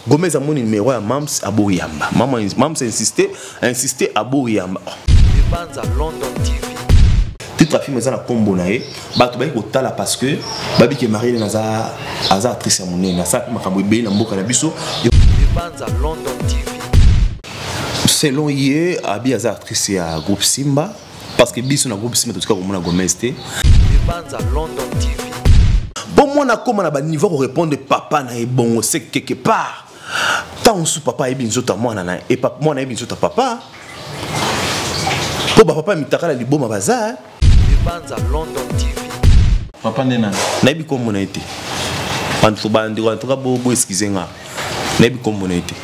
Gomez amoni numéro ya Mams aboyamba. Mama Mams insiste, insiste aboyamba. Banza London TV. Titre ya film eza na kombo na ye. Bato bayi kotala parce que babi ke Marie-Hélène aza aza actrice ya monene, asala mpe makambo ebele na mboka na biso. Banza London TV. Selon ye, abi aza actrice ya groupe Simba parce que biso na groupe Simba totika komona Gomez te. Banza London TV. Bon mwana akoma na ba niveau ko répondre papa na ye bongo c'est quelque part. Tant mosusu papa ayebi nzoto ya mwana na ye, papa mwana ayebi nzoto ya papa. Po ba papa mitakala liboma baza. Banza London TV. Papa nde nani? Nayebi kombo na ye te. Bantu bandeko en tout cas bo bo excusez nga. Nayebi kombo na ye te.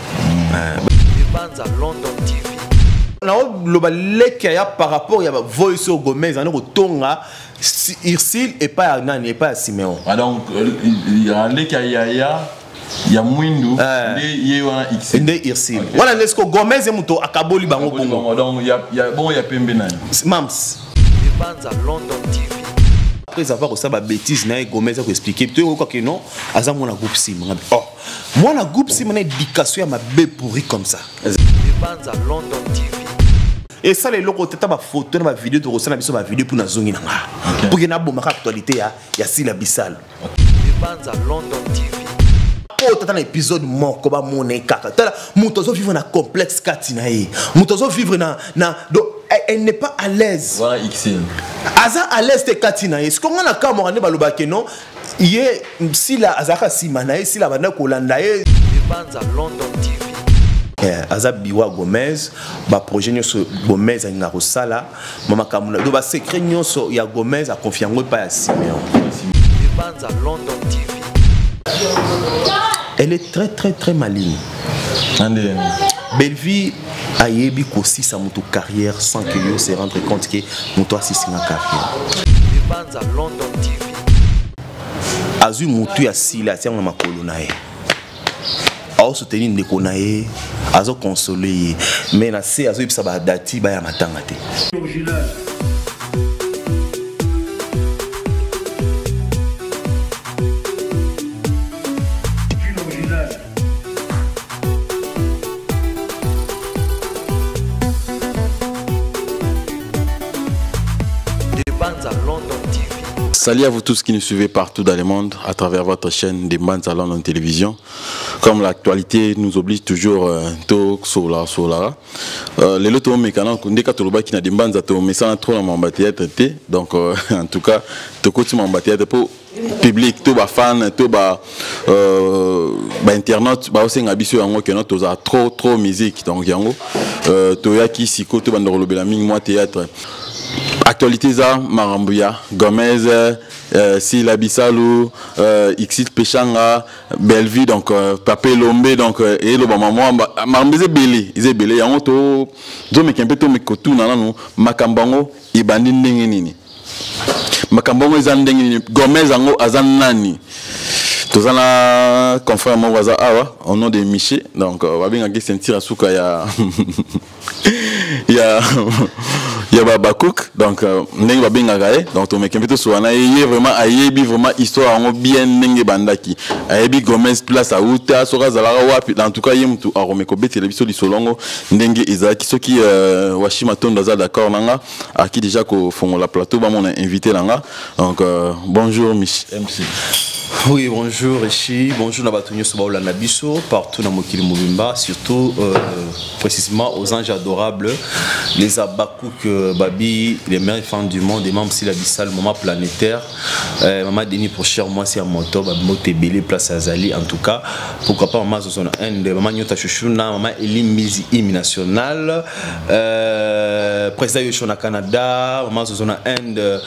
Banza London TV. Naoloba leki ya par rapport ya ba voice oyo Gomez anda kotonga Ursule epai ya nani epai ya Simeon. Ah donc ya leki ya yaya ya mwindu nde ye wana Ursule. Nde Ursule. Okay. Wana nde siko Gomez ye moto akaboli bango bongo. Donc ya bongo ya pembe nani? Mams. Banza London TV. Après avoir kosala ba bêtises na ye Gomez ako expliquer to yoka que non aza mwana groupe Sim. Oh, mwana groupe Sim na éducation ya mabe pourri comme ça. Banza London TV. Esala eloko te ta ba photo na ba vidéo tokosala biso ba vidéo pour nazongi na nga. Okay. Pour que nabomaka actualité ya Sila Bisal. Banza London TV. Po tata na épisode moko ba mona kaka. Tala moto azo vivre na complexe kati na ye. Moto azo vivre na donc elle n'est pas à l'aise. Voilà XL. Aza à l'aise te kati na ye. Ce qu'on a ka moko ne baloba ke non ye Sila azaka sima na ye Sila banda kolanda ye. Banza London TV. Aza biwa Gomez ba projet nyonso Gomez alinga kosala mama kamuna do ba secret nyonso ya Gomez a confier yango epai ya Simeon. Banza London TV. Elle est très très très maligne. Ande. Bellevue ayebi kosisa moto carrière sans que yo se rendre compte que moto asisi na carrière. Banza London TV. Azui motu ya sila atia na makolo na ye. Aosoutenir ndeko na ye, azo consoler ye, mais na se azoyebisa ba dati ba ya matanga te. Original. Salut à vous tous qui nous suivez partout dans le monde à travers votre chaîne des Mbanza London Télévision. Comme l'actualité nous oblige toujours to sola sola. Lelo to mekana ndeka toloba ki na des Mbanza to mesana trop na mamba théâtre te. Donc en tout cas to koti mamba théâtre pour public to ba fan to ba internaute ba osenga biso yango ke no toza trop trop musique donc yango toyaki siko to banda kolobela mingi mwa théâtre. Actualité za Marambuya, Gomez, Sila Bisalu, Xit Peshanga, Bellevue, donc Papé Lombe, donc et le maman, Marambuya Zebele, Zebele, yango to, zo mekempe to mekotu na nanu, makambango ebandi ndenge nini. Makambango eza ndenge nini, Gomez yango aza nani. Toza na confrère moko aza awa, au nom de Miché, donc babengaki ceinture ya suka ya ya ya ba cook, donc ndenge babengaka ye, donc tomeke mpe tosola na ye, ye vraiment ayebi vraiment histoire yango bien ndenge bandaki, ayebi Gomez place auta soki azalaka wapi, en tout cas ye mutu arome kobetela biso lisolongo ndenge ezalaki. Soki Washima Tondo aza d'accord nanga, aki déjà kofongola plateau bamona invité nanga. Donc bonjour Mich MC. Oui, bonjour Richi, bonjour na bato nyonso baolanda biso partout na mokili mobimba, surtout précisément aux anges adorables, les Abakouk Babi, les meilleures femmes du monde, et même si la Bissal, maman planétaire, maman Denis pour cher moi c'est à moto, Babi Motebele, place Azali, en tout cas, pourquoi pas maman Zozona Inde, maman Nyota Chouchouna, maman Elie Mizi Hymne National, président Yoshona Canada, maman Zozona Inde,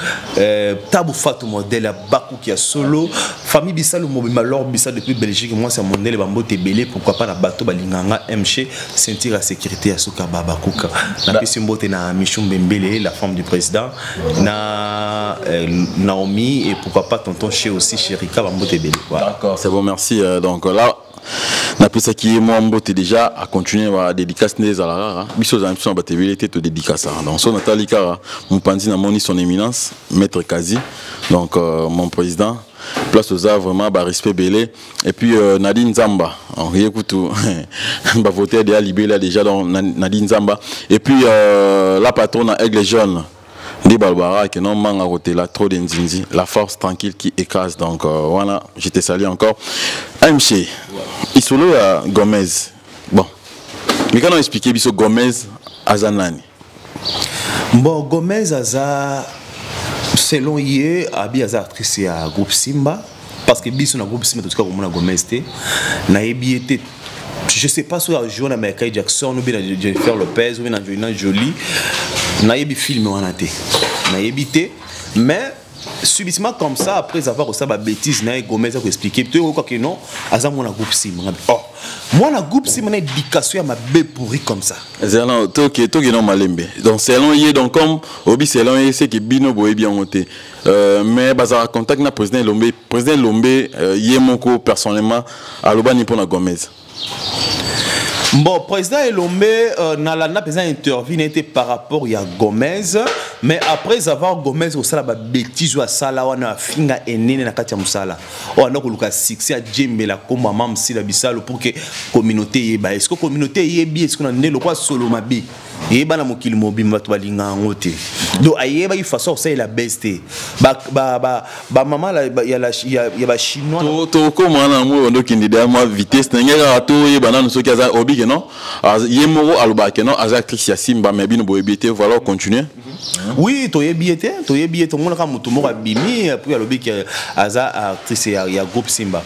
Tabou Fatou modèle Abakouk ya solo, famille Bissal mobima Lord Bissal depuis Belgique, moi c'est mon bambo tebele, pourquoi pas na bateau balinganga MC ceinture à sécurité à Souka Baba Kuka. Na pesi mbote na Michou Mbembele, la femme du président, na Naomi et pourquoi pas tonton Che aussi Chérika bambo tebele. Voilà. D'accord, c'est bon, merci. Donc là na pesa ki moi mbote déjà à continuer à dédicace nde ezala rara. Biso za biso ba tebele te to dédicace. Donc so Nathalie Kara, mon pandi na moni son éminence maître Kazi. Donc mon président. Place oza vraiment ba respect belé. Et puis Nadine Zamba, écoute, ba voter déjà libellé déjà dans Nadine Zamba. Et puis la patronne Aigle Jaune. Ndi Balbara que non manga côté là trop d'nzinzi, la force tranquille qui écrase. Donc voilà, je te salue encore. MC, Isolo ya Gomez. Bon. Mais quand on expliquer biso Gomez azanani. Bon, Gomez aza selon ye abi aza actrice ya groupe Simba parce que biso na groupe Simba totika komona Gomez te nayebi ye te. Je sais pas si ajoue na Michael Jackson ou bien na Jennifer Lopez ou bien na Angelina Jolie, nayebi film wana te, nayebi te, mais subitement comme ça après avoir osala ba bêtise na ye Gomez a expliquer to yoka que non aza mwana groupe Simba. Ngabi, oh mwana groupe Simba na éducation ya mabe pourri comme ça. Zela toke toke non malembe. Donc selon ye, donc comme obi selon ye c'est que bino boye bien monté. Mais bazar contact na président Lombe, président Lombe ye moko personnellement alobani pona Gomez. Bon, président Elombe, nalanda président interview n'était par rapport à Gomez, mais après avoir Gomez au sala ba bêtise ou à sala wana finga enene na kati ya musala. O anda koluka succès à Djembe la komba mam sila bisalo pour que communauté yeba. Est-ce que communauté yebi est-ce qu'on a ndelo quoi solo mabi? Yeba na mokili mobimba bato balinga yango te. Donc ayeba il façon ça la baisse te. Ba ba ba ba maman la ba, ya la ya, ya ba chinois. To to ko mwana mo ndo kindi da ma vitesse na ngeka to yeba na soki aza obi ke non. Ye moko aloba ke non aza actrice ya Simba mais bino boyebi te, voilà continuer. Oui, to yebi te, to yebi te mona ka mutu moko abimi puis alobi ke aza actrice ya groupe Simba.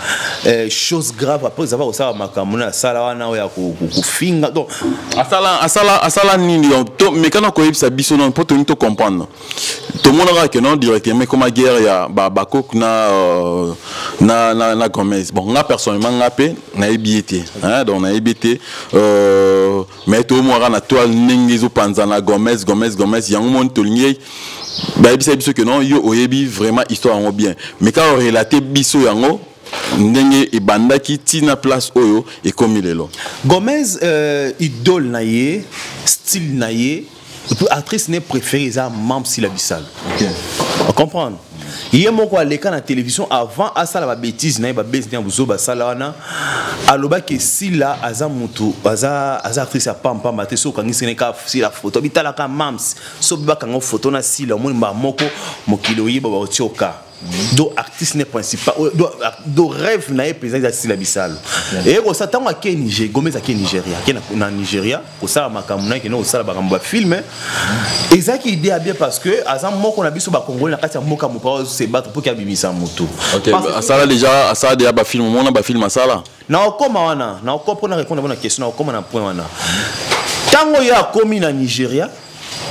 Chose grave après avoir osala makambo na sala wana ya ko finga. Donc asala asala asala nini donc to mais quand on koyebisa biso non pour to comprendre. To mona ka non directement comme guerre ya ba bakok na na Gomez. Bon nga personnellement nga pe na yebi te, hein, donc na yebi te, mais to mona na toile ndenge zo panza na Gomez Gomez Gomez yango mon to lingi ba yebisa biso que non yo oyebi vraiment histoire yango bien. Mais quand on relate biso yango ndenge ebandaki tina place oyo ekomi lelo. Gomez idole na ye, style na ye, et puis actrice n'est préférée ça Mam Sila Bissal. OK. On comprend. Ye moko aleka na télévision avant asala ba bêtise na ye ba bêtise na buzo ba sala wana aloba ke Sila aza mutu aza aza actrice ya pam pam te so kangisi ne ka Sila photo bitala ka Mams so ba kanga photo na Sila moni ba moko mokilo yeba ba otioka. Do artiste n'est principal do do rêve na ye président ya Sila Bissal. Et ko sa tango ake Niger Gomez ake Nigeria ke na Nigeria ko sala makambo na ke no sala makambo ba film. Ezaki idée a bien parce que azan moko na biso ba congolais na kati ya mboka mo pa se battre pour qu'il abimisa moto. OK, Parce que asala déjà ba film mona ba film asala. Na okoma wana, na okoma pona répondre na question, na okoma na point wana. Tango ya komi na Nigeria,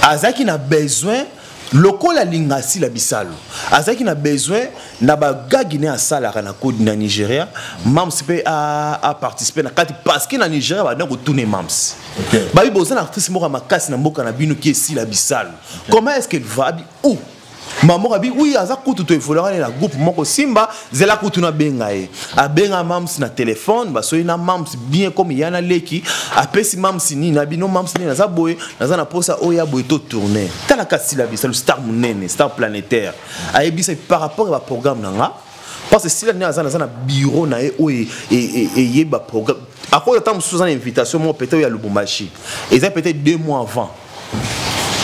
azaki na besoin lokola linga Sila Bisalo. Azaki na besoin na ba gagi ne asala na code na Nigeria, Mams pe a participer na kati parce que na Nigeria ba ndako tourner Mams. Okay. Ba biboza na actrice moko makasi na mboka na bino qui est Sila Bisalo. Okay. Comment est-ce qu'elle va bi où? Maman abi oui aza kutu to evolera na groupe moko Simba zela kutu na benga ye. A benga Mams na téléphone ba soyi na Mams bien comme yana leki apesi Mams ni na bino Mams ni naza boye naza na posa oya boye to tourner. Tala ka Sila Bisalo star munene star planétaire. Ayebisa par rapport à programme nanga parce que Sila ni aza naza na bureau na ye oye e ye ba programme. À cause de temps sous invitation moi peut-être ya Lubumbashi. Et ça peut-être 2 mois avant.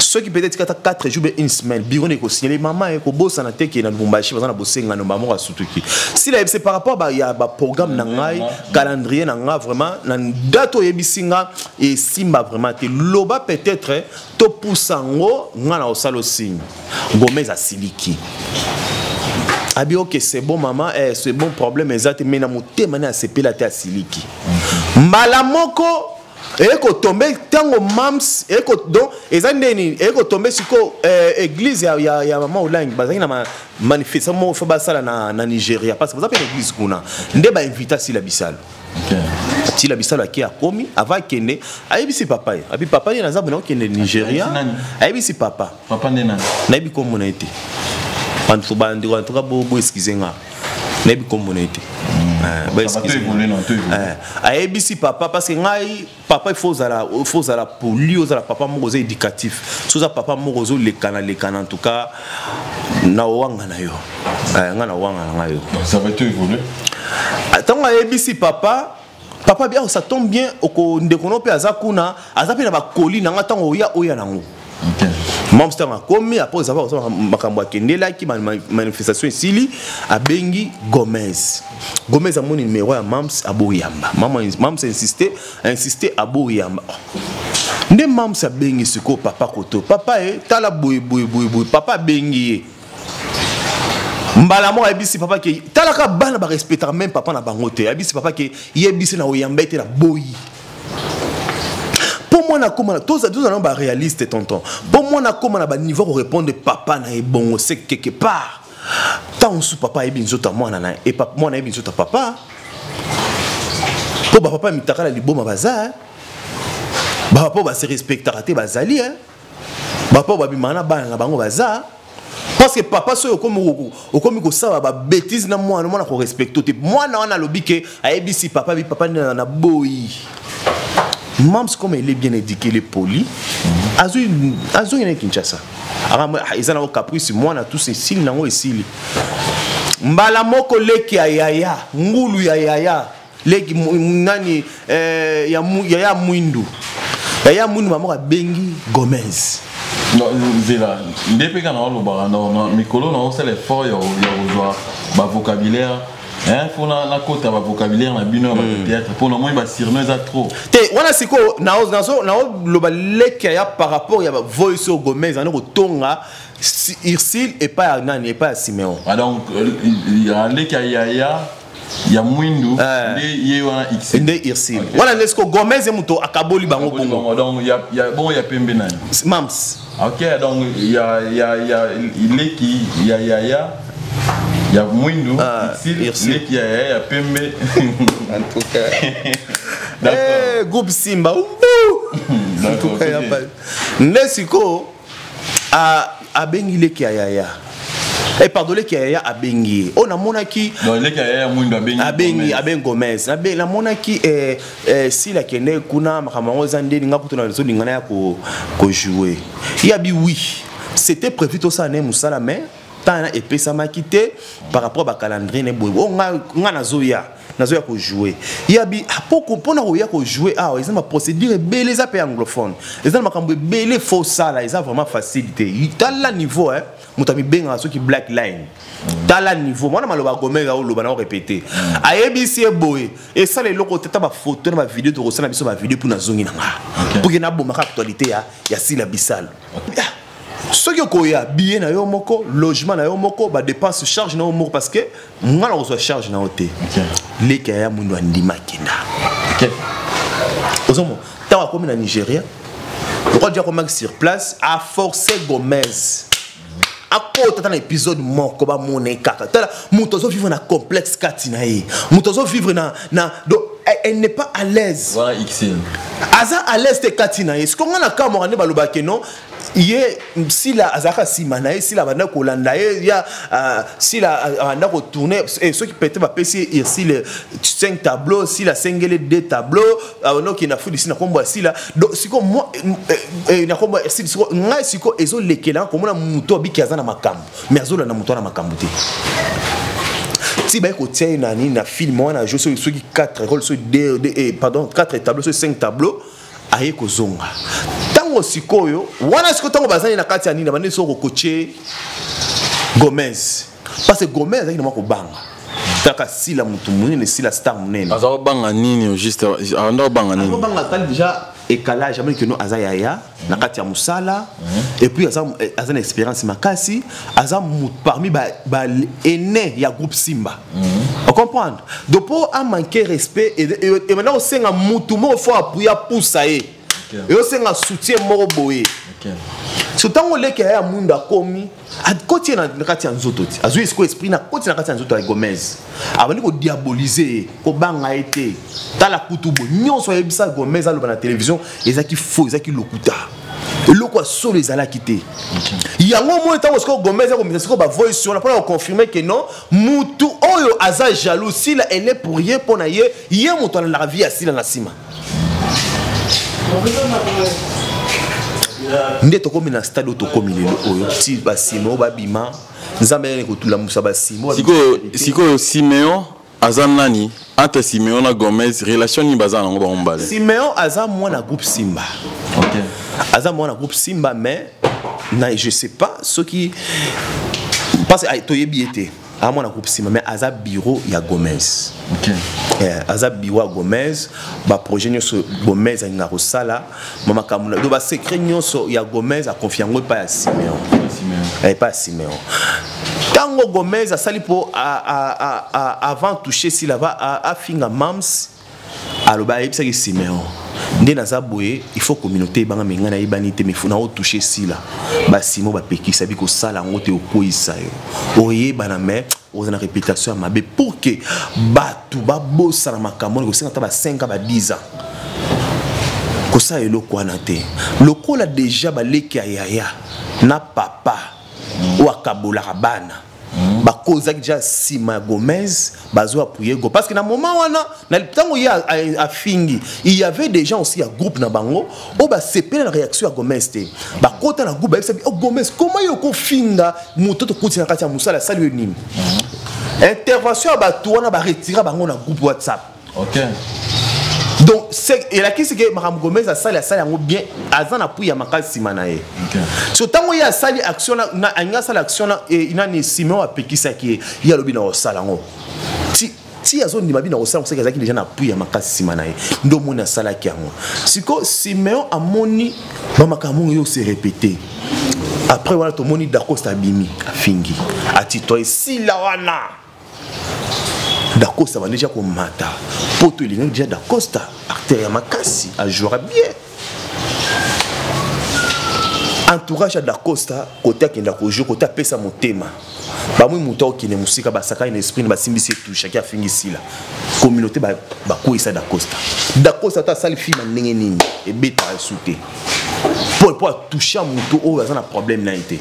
Ceux qui peut-être 4 jours une semaine bureau ne ko signaler maman e ko bossa na teke na Lubumbashi bazana bosenga no maman asutuki. Si la c'est par rapport ba ya ba programme na ngai calendrier na nga vraiment na date oyebisinga et Simba vraiment te loba peut-être to poussango nga na osalo signe. Gomez asiliki. Abi ok c'est bon maman eh, c'est bon problème exact mais na motema na sepela te asiliki. Mbala moko eko tomber tango mams eko donc eza ndeni eko tomber siko église ya maman Olangi bazaki na manifestation moko fo basala na Nigeria parce que baza pe na église kuna nde ba invita Sila Bisalo. Okay. Sila Bisalo aki akomi avant akende ayebisi papa ye abi papa ye naza bona okende Nigeria ayebisi papa. Papa nde nani? Nayebi kombo na ye te. Bantu bandi en tout cas bo excusez nga. Nayebi kombo na ye te. Ba Ça va excusez te évoluer, non, te évoluer. Ayebisi papa parce que ngai papa il faut ozala, il faut ozala poli, ozala papa moko oza éducatif. Soza papa moko ozo lekana lekana en tout cas na wanga na yo. Eh, nga na wanga na ngai yo. Ça va tout évoluer. Ntango ayebisi papa, papa bien, ça tombe bien, oko ndeko no mpe aza kuna, aza mpe na bakoli na nga, ntango oya, oya nango. Mams ntango akomi, après avoir kosala makambo, akendelaki manifestation esili, abengi Gomez. Gomez amoni numéro ya Mams, aboyamba. Mams insiste, insiste, aboyamba. Nde Mams abengi sikoyo papa koto. Papa e tala boye boye boye boye. Papa abengi ye mbala moko, ayebisi papa ke talaka bana barespectaka même papa na bango te. Ayebisi papa ke yebisi na oyamba ete na boyi mpo mwana akóma na tozala na baréaliste, tonton, mpo mwana akóma na baniveau korépondre papa na ye bongo, c'est quelque part ntango mosusu papa ayebi nzoto ya mwana na ye e mwana ayebi nzoto ya papa, mpo bapapa ya mitakala liboma baza, bapapa oyo base respectaka te bazali, bapapa oyo babimaka na bana na bango baza. Parce que papa soki okomi kosala babêtise na mwana, mwana korespecte te. Mwana wana alobi ke ayebisi papa bi papa nde na boyi. Mams, comme elle est bien éduquée, elle est polie, azwi azongi na Kinshasa. Eza nango caprice mwana, tous esili nango, esili mbala moko. Leki ya yaya, ngulu ya yaya, leki nani, ya yaya mwindu, yaya mwindu mama abengi Gomez. Nzela nde mpe kaka naolobaka mikolo naosala effort ya kozwa bavocabulaire mpo nakota bavocabulaire na bino ya bathéâtre, mpo namoni basurnom eza trop. Te, wana sikoyo naoloba leki ya par rapport ya bavoice oyo Gomez andi kotonga Ursile epai ya nani, epai ya Simeon. Ah, donc leki ya yaya ya mwindu nde ye wana. Nde Ursile wana nde sikoyo Gomez ye moto akaboli bango bongo. Donc ya bongo ya pembe nani? Mams. Ok, donc ya leki ya yaya ya mwindu leki ya yaya ya pembe. En tout cas, eh, groupe Simba nde sikoyo abengi leki ya yaya, pardon, leki ya yaya abengi ye oyo namonaki. Abengi. Abengi Gomez. Namonaki sila akende kuna, makambo yango eza ndeni nga kutu nazolinga na ya kojouer. Ye abi oui, c'était prévu tosala ne mosala, mais ntango na epesamaki te par rapport bacalendrier ne boye. Oyo nga nazoya kojouer. Ye abi mpona koya kojouer awa, eza na baprocédure ebele, eza mpe anglophone, eza na makambo ebele fo osala, eza vraiment facile te. Tala niveau moto amibengaka soki Black Line, tala niveau mwana maloba Gomez aoloba na orépété. Ayebisi ye boye, esala eloko te, ta bafoto na bavideo, tokosala biso bavideo mpo nazongi na nga mpo ke nabomaka actualité ya Sila Bisalo. Soki okoya, billet na yo moko, logement na yo moko, badépense, charge na yo moko, parce que nga na kozwa charge na yo te. Leki ya mwindu andima, akenda. Ozomona ntango akomi na Nigeria, lokwa dia akomaki sur place, aforce Gomez akota ata na épisode moko, bamona ye kaka. Tala moto azovivre na complexe kati na ye, moto azovivre na donc elle n'est pas à l'aise. Voilà XL. Aza à l'aise te kati na ye. Siko nga na kamwaka nde balobaki non, ye Sila azalaka nsima na ye, Sila abanda kolanda ye ya Sila abanda kotourne. Soki peut-être bapesi ye Ursile 5 tableau, Sila asengeli 2 tableau, abanda okende afudisi na nkombo ya Sila. Donc siko na nkombo ya Ursile, siko ngai siko ezolekelanga komona moto abiki aza na makambo, mais azolanda moto wana makambo te. Ti baye kotia ye na nini, na film wana, joue soki 4 rôle, soki 2, pardon, 4 tableau, soki 5 tableau, aye kozonga. Ntango sikoyo wana, sikoyo ntango bazali na kati ya nini, bandi soko kokotie Gomez, parce que Gomez azalaki na mwa kobanga taka Sila motu monene, Sila star monene. Aza kobanga nini juste? Anda kobanga nini? Azobanga, tali déjà écalage, amoni keno aza yaya na kati ya mosala, et puis aza na expérience makasi, aza parmi ba aîné ya groupe Simba, ocomprendre? Donc mpo amanke respect et maintenant osenga mutu moko fo appuye, apusa ye, eosenga soutien moko boye. So ntango oleki ya mwindu akomi, akoti ye na kati ya nzoto ti azwi sikoyo esprit na koti na kati ya nzoto ya Gomez, abandi kodiabolize ye, kobanga ye te. Tala kutu boye nyonso ayebisa Gomez aloba na télévision ezalaki faux, ezalaki lokuta, eloko ya solo ezalaki te. Yango moi ntango sikoyo Gomez akomisa sikoyo bavoice wana mpona koconfirme ke non, mutu oyo aza jaloux, Sila elle est pour ye, mpo na ye, ye moto alandaka vie ya Sila na nsima. Nde tokomi na stade oyo tokomi lelo oyo, ti basima oyo babima. Nzambe ayani kotulamusa basimo. Sikoyo Simeon aza nani? Entre Simeon na Gomez, relation nini baza nango bango mibale? Simeon aza mwana groupe Simba. Okay. Aza mwana groupe Simba, mais na je sais pas soki parce que toyebi ye te. Aza mwana groupe Simba, mais aza bureau ya Gomez. Okay. Yeah, aza bureau ya Gomez, ba projet nyonso Gomez alinga kosala, ma makambo na do ba secret nyonso ya Gomez a confier yango epai ya Simeon. Epai ya Simeon. Tango Gomez asali po avant toucher s'il va afinga Mams, aloba ayebisaki Simeon nde naza boye, il faut communauté ebanga me ngai nayebani te, mais faut nao toucher sila. Basimo bapekisa bi kosala yango te, okweyisa yo oyebana, mais oza na réputation ya mabe pour que bato babosana makambo wana, kosenga ata ba 5 ans, ba 10 ans kosala eloko wana te. Lokola déjà baleki ya yaya na papa oyo akabolaka bana bakozaki déjà nsima ya Gomez, bazo appuyer go, parce que na moment wana, na ntango ye afingi, il y avait des gens aussi ya groupe na bango oyo basepela na réaction ya Gomez te. Bakota na groupe, bayebisa bi: "Oh Gomez, comment yo kofinga moto tokoti na kati ya mosala, asali yo nini?" Intervention ya bato wana, baretira bango na groupe WhatsApp. Donc elakisi ke makambo Gomez asali, asali yango bien, aza na appui ya makasi nsima na ye. So ntango ye asali action alingi asala action na nani, Simeon apekisaki ye. Ye alobi na kosala yango ti azondima bino kosala, kosaki azalaki déjà na appui ya makasi nsima na ye. Nde omoni asalaki yango. Siko Simeon amoni bamakambo oyo se répété. Après wana, tomoni Dacosta abimi, afingi, atito esila wana. Dacosta bandi déjà komata poto, elingaki déjà Dacosta, acteur ya makasi, ajouera bien. Entourage ya Dacosta, kote akenda kojouer, kote apesa motema, bamwi moto akokende mosika, basakani na esprit na basimbisi, etouchaki, afingi sila. Communauté bakweyisa Dacosta. Dacosta ata asali film ndenge nini, ebetaka esu te mpo atouche moto oyo aza na problème na ye te.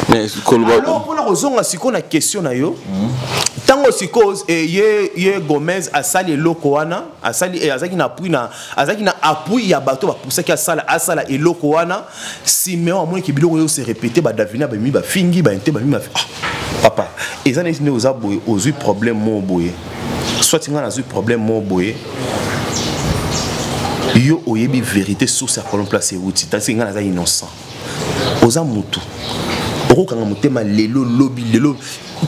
Alors, mpona kozonga sikoyo na question na yo, ntango sikoyo ye Gomez asali eloko wana, asali, azalaki na appui ya bato bapusaki asala eloko wana. Simeon amoniki biloko oyo se répété, badavina bami bafingi bainte bami. Ah, papa, eza neti nde oza boye, ozwi problème moko boye, soit ngai nazwi problème moko boye, yo oyebi vérité, source ya problème, place euti, tandis ngai naza innocent. Oza mutu okokanga motema lelo, lobi, lelo.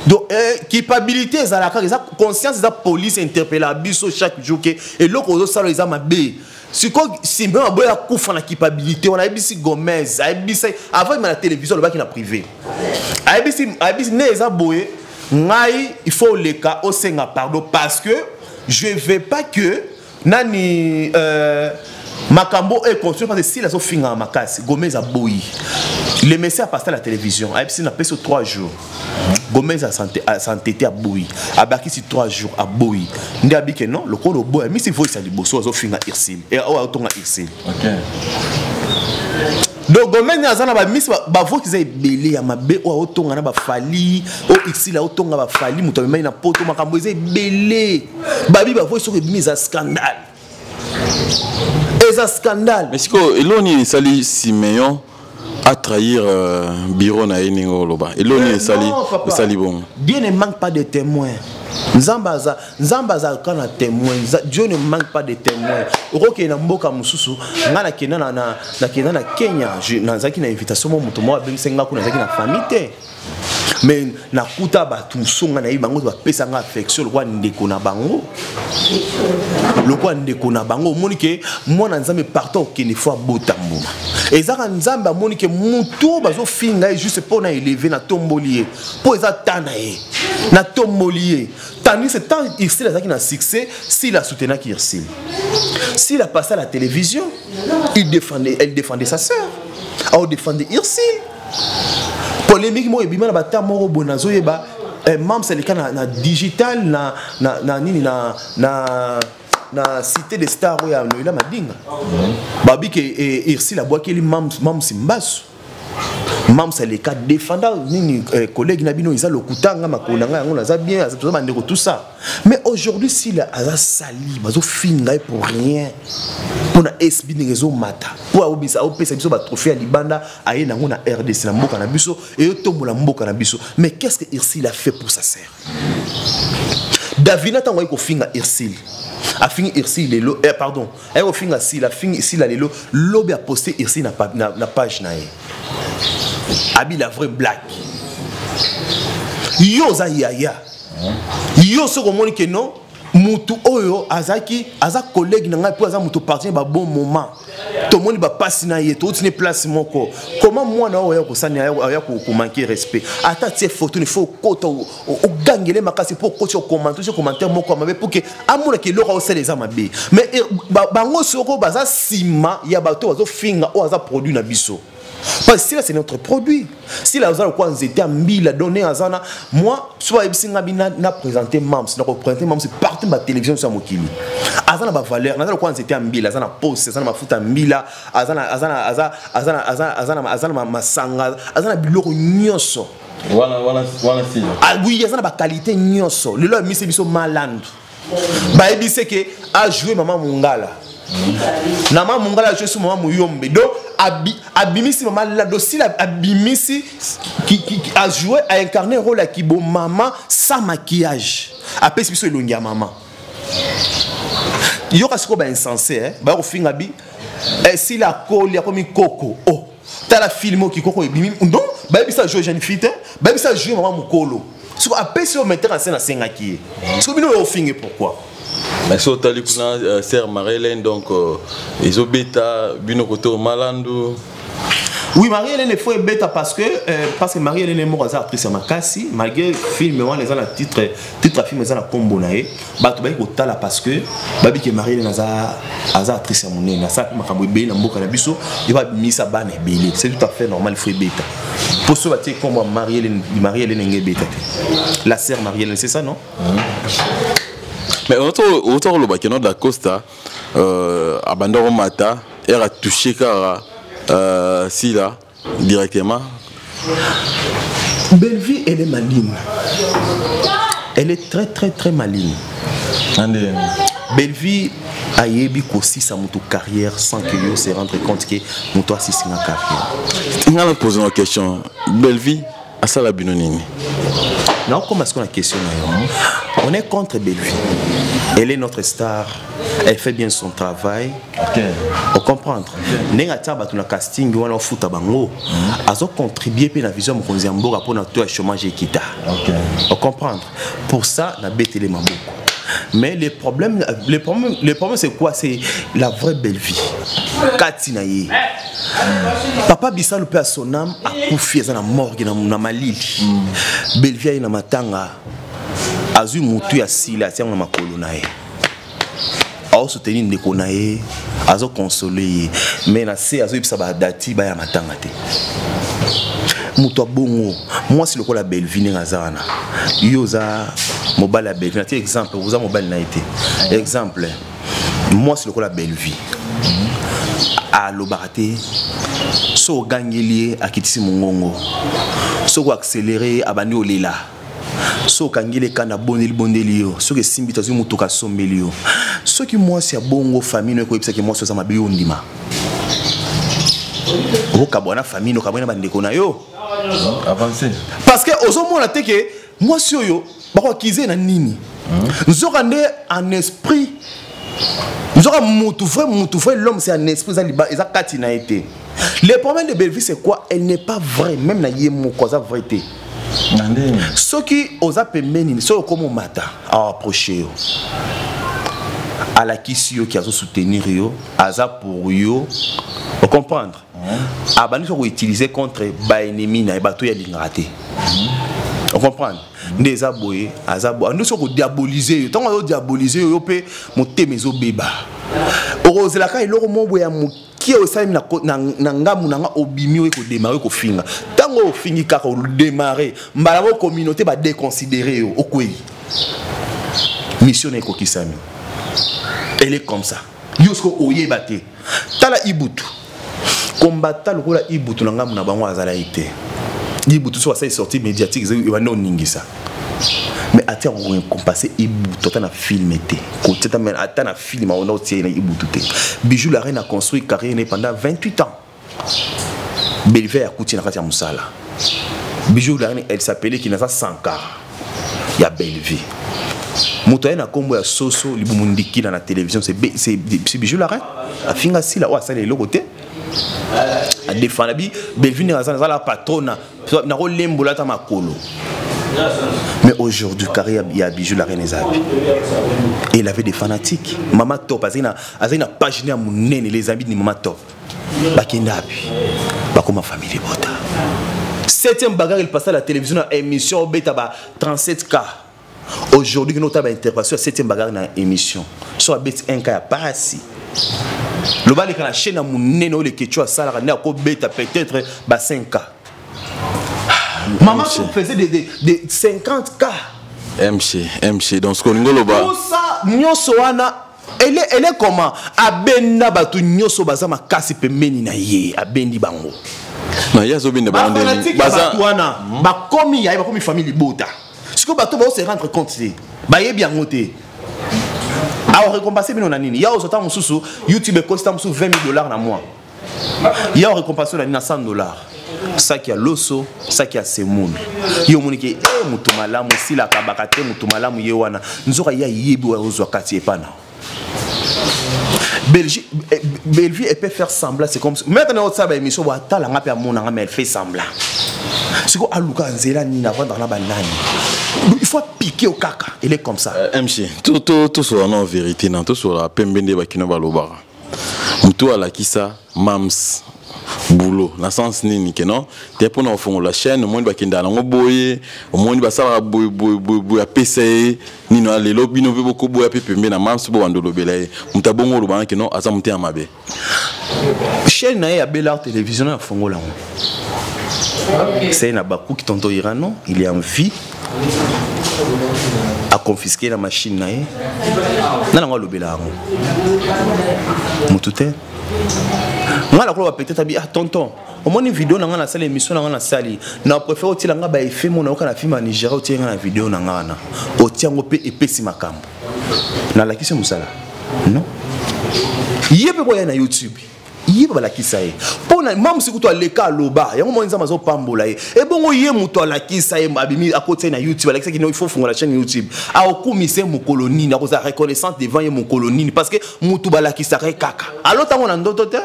Donc culpabilité ezalaka kaka, eza conscience, eza police interpella biso chaque jour ke eloko ozosala eza mabe. Sikoyo Simeon aboyi akufa na culpabilité wana. Ayebisi Gomez, ayebisi avant ima na télévision, alobaki na privé, ayebisi nde eza boye: ngai, il faut oleka osenga pardon, parce que je veux pas que nani makambo econstruire, parce que s'il azofingaka makasi. Gomez aboyi. Le messie apasse à la télévision, ayebisi: napesi 3 jours. Gomez asantete, aboyi, abakisi 3 jours, aboyi. Nde abike non, lokola oboyi, amisi voice ya liboso azofinga Ursile, oyo aotonga Ursile. Donc Gomez nde aza na bamisi, bavoice eza ebele ya mabe oyo aotonga na bafali, oyo Ursile aotonga bafali, moto amemai na poto. Makambo eza ebele, babi bavoice soki ebimi, eza scandale, eza scandale. Mais sikoyo, eloko nini esali Simeon atrahir bureau na ye? Ndenge oloba, eloko nini esali esali bongo? Dieu ne manque pas de témoins. Nzambe aza, Nzambe azalaka na témoin. Dieu ne manque pas de témoins. Okokende na mboka mosusu, ngai nakenda nakenda na Kenya, nazalaki na invitation mo, moto moko abengisi nga kuna, nazalaki na famille te, mais nakuta bato mosusu ngai nayebi bango, bapesa nga affection lokola ndeko na bango, lokola ndeko na bango. Omoni ke mwana Nzambe, partout okende, fo abota mbuma. Ezaka Nzambe amoni ke motu oyo bazofinga ye juste mpo na élevé, natomboli ye mpo eza ta na ye, natomboli ye. Tandis que tant Ursile azalaki na succès, s'il a soutenaki Ursile, s'il a passé à la télévision, il défendait, elle défendait sa sœur, aodéfendait Ursile. Polémique moko ebima na bata moko boye, nazoyeba mams aleka na digital na nini na Cité des Stars oyo ya Noela Madinga. Babi ke Ursile abwakeli mams mbasu. Mams aleka défenda nini, collègue na bino eza lokuta, nga makolo na ngai yango naza bien, aza toza bandeko, tout ça. Mais aujourd'hui Sila aza sali, bazofinga ye pour rien, mpona SB ndenge ezomata, mpo aobisa aopesa biso batrophée ya libanda, aye nango na RDC, na mboka na biso, eyotombola mboka na biso. Mais qu'est-ce que Ursile a fait pour sa sœur Davina? Ntango aye kofinga Ursile, afingi Ursile lelo, pardon, aye kofinga Sila, afingi Sila lelo, lobi aposte Ursile na page na ye, abi la vraie blague. Yo oza yaya, yo soki omoni ke non, mutu oyo azalaki aza collègue na ngai, mpo aza moto parti ba bon moment, tomoni bapasi na ye, touti ne place moko, comment mwana oyo aya kosani, aya komanquer respect? Ata tie photo, il faut okota ogangele makasi mpo okoti okommente, otie commentaire moko ya mabe pour ke amonaka eloko aosala eza mabe. Mais bango soko baza nsima ya bato bazofinga oyo aza produit na biso, parce que Sila, c'est notre produit. Sila aza lokola nzete ya mbila. Donné aza na moi, so bayebisi nga bi na présenter Mams, na koprésenter Mams partout ba télévision so ya mokili. Aza na bavaleur, aza lokola nzete ya mbila, aza na pose, aza na mafuta ya mbila, aza na aza na aza aza na aza aza na aza na masanga, aza na biloko nyonso. Wana wana wana Sila. Ah oui, aza na baqualité nyonso. Lelo amisi biso malandu, bayebisi ke ajoue mama Mongala, na mama Mongala ajoue so mama Muyombe. Donc abimisi mama Lado. Sila abimisi ajoue, aincarné rôle ya kibo mama sans maquillage, apesi biso elongi ya mama. Yoka sikoyo bainsensé, eh? Baya kofinga bi Sila akoli, akomi koko. Oh, tala film oyo kikoko ebimi. Non, bayebisa joue jeune fille te, bayebisa joue mama mokolo. Siko apesi oyo metteur en scène asengaki ye. Siko bino oyo ofinge, pourquoi? Mais so otali kuna, sœur Marie-Hélène, donc ezobeta bino kote Malandu. Oui, Marie-Hélène, il faut ebeta parce que Marie-Hélène moko aza actrice ya makasi. Malgré film wana eza na titre ya film eza na nkombo na ye, bato bayaki kotala parce que babiki Marie-Hélène aza actrice ya monene, asala mpe makambo ebele na mboka na biso, ye babimisa bana ebele. C'est tout à fait normal, il faut ebeta mpo so batie nkombo ya Marie-Hélène, Marie-Hélène enge ebeta te, la sœur Marie-Hélène, c'est ça, non? Mais auto kolobaki no Dacosta abanda komata ere atouche kaka Sila directement. Bellevue, elle est maligne. Elle est très très très maligne. Ande. Bellevue ayebi kosisa moto carrière sans que yo se rendre compte que moto asisi nga carrière. Nga na pose une question: Bellevue asala bino nini? Nakokoma sikoyo na question na yo. On est contre Bellevue? Elle est notre star, elle fait bien son travail. Ocomprendre ndenge atia bato na casting wana, ofuta bango, azocontribue mpe na vision ya mokonzi ya mboka mpona to ya chômage ekita. Ocomprendre, pour ça nabetele maboko. Mais le problème, c'est quoi? C'est la vraie belle vie kati na ye. Papa Bisalu mpe ya sonam akufi, aza na morgue na malili. Bellevie aye na matanga, azwi motu ya Sila, atiango na makolo na ye, aosoutenir ndeko na ye, azokonsole ye, mais na se azoyebisa badati baya matanga te. Moto abongo mwasi lokola Bellevie ndenge aza wana, yo oza mobali ya Bellevie, natie exemple, oza mobali na ye te, exemple, mwasi lokola Bellevie alobaka te. So ogangeli ye, akitisi mongongo. Soki oaccéléré ye, abandi olela. So okangeli ekanda, bondeli bondeli yo. Soki esimbi te, azwi motuka, asombeli yo. Soki mwasi ya bongo, famille no ekoyebisaki mwasi oza mabe, yo ondima? Okabwa na famille no, okabwa na bandeko na yo. Avancé. Parce que ozomona te ke mwasi oyo bakoakize na nini. Nzoka nde en esprit, nzoka mutu vrai, mutu vrai, l'homme c'est un esprit, eza eza kati na ye te. Le problème de Bellevue, c'est quoi? Elle n'est pas vraie. Même na ye moko aza vrai te. Na ndenge? Soki oza pembeni, soki okoma omata, aapproche yo, alakisi yo ki azosoutenir yo, aza pour yo, ocomprendre, abandi so koutiliser contre baennemi na ye, bato oyo alingaka te. Ocomprendre nde eza boye, aza boye, andi so kodiabolize yo. Ntango azodiabolize yo, yo mpe motema ezobeba, okozelaka eloko moko boye ya mokie osalemi na ngambu na nga, obimi oyo kodémarrer kofinga. Ntango oyo ofingi kaka, odémarrer mbala moko, communauté badéconsidéré yo, okwei, mission na ekokisami. Elle est comme ça. Yo siko oyeba te. Tala Ibutu. Combattant lokola Ibutu na ngambo na bango azalaki te. Ibutu so asali sortie médiatique ebandi oningisa. Mais atia korécompense Ibutu ata na film te. Kotia ata na film aona otia na Ibutu te. Bijou la reine a construit carrière ne pendant 28 ans. Bellevue akuti na kati ya mosala. Bijou la reine, elle s'appelait Kinaza Sankara ya Bellevue. Moto aye na nkombo ya soso libumu ndikila na télévision, c'est Bijou la reine. Afinga sila oyo asala eloko te. Adefanda bi Bellevue ndenge aza la patrona nakolembola ata makolo. Mais aujourd'hui, carrière ya Bijou la reine ezapi. Et il avait des fanatiques. Mama Top azali na page ya monene, les amis de Mama Top. Bakenda api. Bakoma famille bota. Septième bagarre, il passait à la télévision na émission beta ba 37K. Aujourd'hui, nous avons intervention septième bagarre na émission. Soit beta 1K ya pasi. Loba leka na chaîne ya monene oyo lekecho asalaka nde akobeta peut-être ba 5K. Maman faisait des 50K. MC, MC, donc ce qu'on loba. Tout ça, nyonso wana, elle est comment? Abenda batu nyonso baza makasi pembeni na ye, abendi bango. Na ye azobenda bango Ba ndeni. fanatique ya Baza batu wana, bakomi ya ye, bakomi famille libota. Sikoyo bato bao se rendre compte te. Bayebi yango te. Awa récompenser bino na nini? Ya ozota mosusu, YouTube ekosi ta mosusu 20 000 $ na mois. Ya récompenser na nini na 100 $. Saki ya loso, saki ya semoule. Yo omoni ke, eh, moto malamu esilaka baka te, moto malamu ye wana. Nzoka ye ayebi oyo azozwa kati epa na. Belgique, eh, Bellevue, elle peut faire semblant, c'est comme ça. Maintenant, on a émission, on a mais elle fait semblant. C'est quoi, aluka nzela ni na vendre na banani. Il faut piquer au caca. Il est comme ça. MC, tout, tout, tout sur la vérité, non, tout sur la pembende bakino balobara. Mutu alakisa mams boulot na sens nini ke non te mpona kofongola chaîne, omoni bakendaka nango boye, omoni basalaka boye boye boye boye, apesa ye nini wana. Lelo bino mpe bokoboya mpe pembe na mams, bo bando olobela ye moto abongo, olobanga ke non, aza motema mabe. Chaîne na ye ya Belart Télévision na fongola yango. C'est na Bakuki, tonton Irano, il est en vie. A confisqué la machine na ye. Na nango alobela yango. Motu te. Nga nakoloba peut-être abi, ah tonton, omoni vidéo na nga nasali, émission na nga nasali, na préfère otiela nga ba effet mo nayoka na film ya Nigeria, otie nga na vidéo na nga wana, otia yango mpe epesi makambo. Nalakisi mosala non, ye mpe koya na YouTube, ye mpe balakisa ye mpo na mamusi kutu aleka aloba yango moi Nzambe azopambola ye. Ebongo ye moto alakisa ye, abimi akoti ye na YouTube, alakisaki no, il faut fungola chaîne YouTube. Aokumisa ye mokolo nini? Akozala reconnaissante devant ye mokolo nini? Parce que motu balakisaka ye kaka alotango na ndoto te.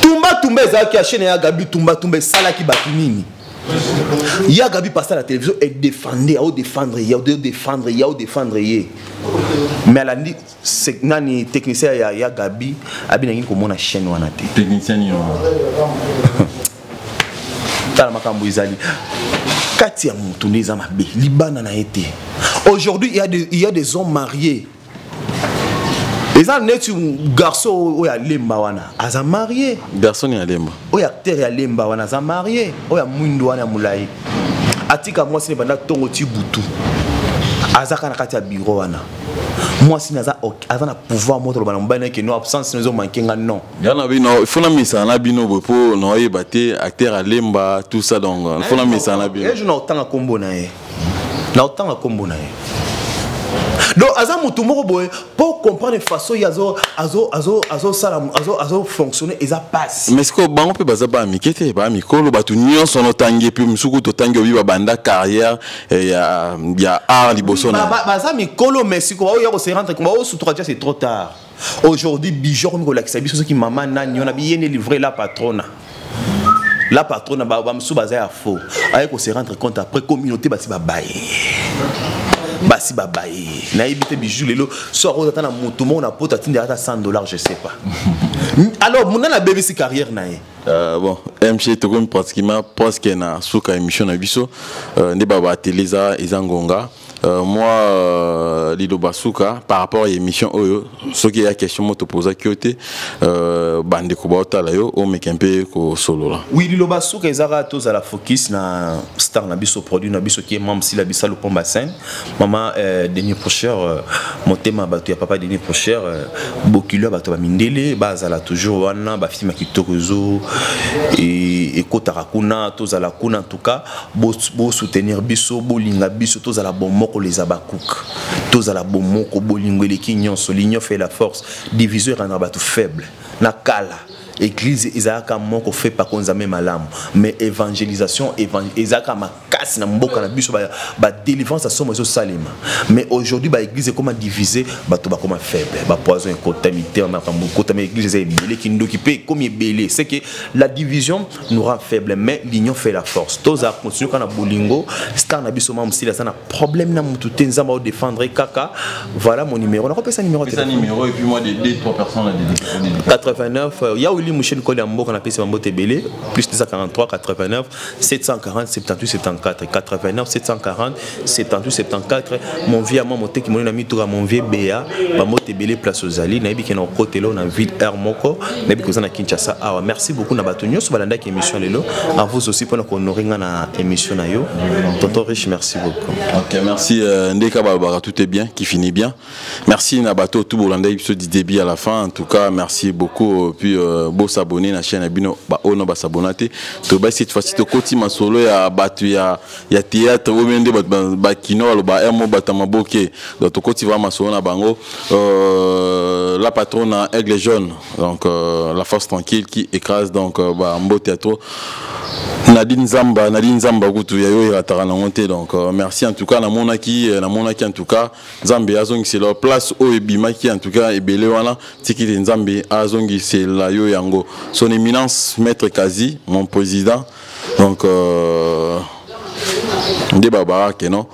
Tumba tumba ezalaki ya chaîne ya Gabi. Tumba tumba esalaki bato nini? Ya Gabi passe à la télévision et défendait, ao défendre ye, ao défendre ye, ao défendre ye. Mais alandi nani, technicien ya Gabi abi nangi komona chaîne wana te. Technicien nini wana? Tala makambo ezali kati ya motu nde eza mabe libanda na ye te. Aujourd'hui, il y a des hommes mariés, eza neti garçon oyo alemba wana aza marié. Garçon ni alemba? Oyo acteur ya lemba wana aza marié, oyo ya mwindu wana ya molai, atika mwasi ne banda ntongo ti butu, aza kaka na kati ya bureau wana. Mwasi ne aza na pouvoir moto aloba na mobali na ye ke no, absence no ezomanke nga, non. Ya na bino, il faut na misala na bino boye mpo na oyeba te acteur alemba, tout ça, donc il faut na misala na bino. Un jour na otanga nkombo na ye, na otanga nkombo na ye. Donc aza motu moko boye, mpo comprendre façon ye azosala, azofonctionne, eza pasi. Mais sikoyo bango mpe baza baya mike te, baya mikolo. Bato nyonso notangi, epuis mosuku totangi obi babanda carrière ya art liboso na ye. Baza mikolo, mais sikoyo baoya kose rendre, baosutuka dia, c'est trop tard. Aujourd'hui, Bijou akomi kolakisa biso soki mama nani wana biye nde livre la patrona, la patrona. Bamosusu baza ya faux, aye kose rendre compte après, communauté basi babaye, basi babaye. Nayebi te, Bijou lelo so akoza ata na motu moko na poto atindaka ata 100 $, je sais pas. Alors monana abebisi carrière na ye. Bon, MC, tokomi pratiquement presque na suka émission na biso. Nde ba batele eza ngonga. Moi liloba suka par rapport à émission oyo, soki ya question moto posaki yo te, bandeko baotala yo omeka mpe kosolola. Oui, liloba suka ezaka tozala focus na star na biso, produit na biso qui est membre Sila Bisalu Pomba Scène, mama Denis Procher, motema bato ya papa Denis Procher, bokilo ya bato ba mindele bazala toujours wana, ba film ya kitoko ezo ekotaka kuna, tozala kuna. En tout cas bo soutenir biso, bolinga biso, tozala bomoko, les Abakouk, tozala bomoko, bolingo eleki nyonso. L'union fait la force, division erendra bato faible. Na kala église ezalaka moko fait par Nzambe malamu, mais évangélisation ezalaka makasi na mboka na biso, ba délivrance ya somo ezosalema. Mais aujourd'hui ba église ekoma divisé, bato bakoma faible, ba poison ekotami te, makambo ekotami, église eza ebele, kindoki mpe ekomi ebele. C'est que la division nous rend faible, mais l'union fait la force. Toza continue kaka na bolingo. Star na biso mama Mosili aza na problème na mutu te, Nzambe aodéfendre kaka. Voilà mon numéro, nakopesa numéro. Pesa numéro et puis moi des deux trois personnes à dédicacer. 89 ya Willi Mouchel Koli ya mboka, napesi bambote ebele. Plus 243 89 740 78 74, 89 740 78 74. Mon vieux ama moteki moni na mituka, mon vieux Bea, bambote ebele place ozali. Nayebi ke na okotelo na ville air moko, nayebi koza na Kinshasa awa. Merci beaucoup na bato nyonso balandaki émission lelo, à vous aussi mpona kohonorer nga na émission na yo, tonton Riche, merci beaucoup. Ok, merci. Ndeka balobaka, tout est bien qui finit bien. Merci na bato tout bolanda biso du début à la fin. En tout cas, merci beaucoup. Puis bo s'abonner na chaîne na bino, ba ono ba s'abonner te. To ba cette fois-ci to koti masolo ya bato ya théâtre oyo nde bato ba kino baloba mo bato ya maboke. Donc to koti vraiment masolo na bango. La patronne Aigle Jaune, donc la force tranquille qui écrase, donc ba mbo théâtre Nadine Zamba, Nadine Zamba kutu ya yo erataka nango te. Donc merci en tout cas, namonaki en tout cas Nzambe azongisela place oyo ebimaki, en tout cas ebele wana tiki te, Nzambe azongisela yo yango. Son éminence Maître Kazi, mon président, donc nde babaka ke non,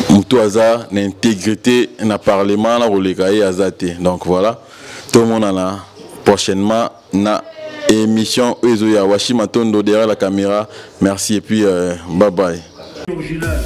moto aza na intégrité na parlement na koleka ye aza te. Donc voilà, tomonana prochainement na émission oyo ezoya. Washi Matondo derrière la caméra, merci et puis bye bye. Original.